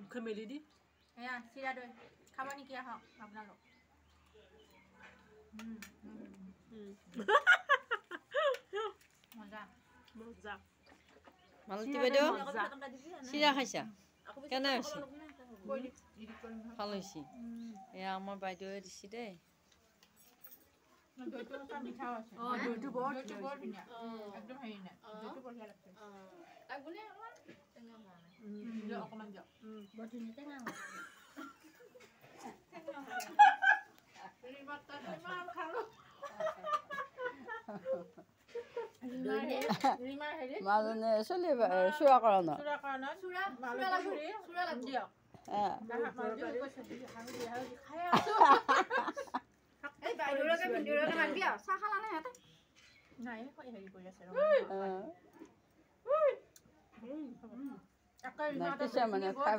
মুখে মেলি দি। এয়া চিৰা দৈ খাব নেকি আহক আপোনালোক। মজা মজা। মালতী বাইদেউ, চিৰা খাইছা, কেনে হৈছে? ভাল হৈছে। এয়া আমাৰ বাইদেৱে দিছে দেই। দৈটো বৰ ধুনীয়া, একদম হেৰি নাই, দৈটো বঢ়িয়া লাগছে। অকণমান দিয়ক, বৰ ধুনীয়া টেঙা। মাজনে চলি চূড়া কৰা ন। কিছুমানে খাই।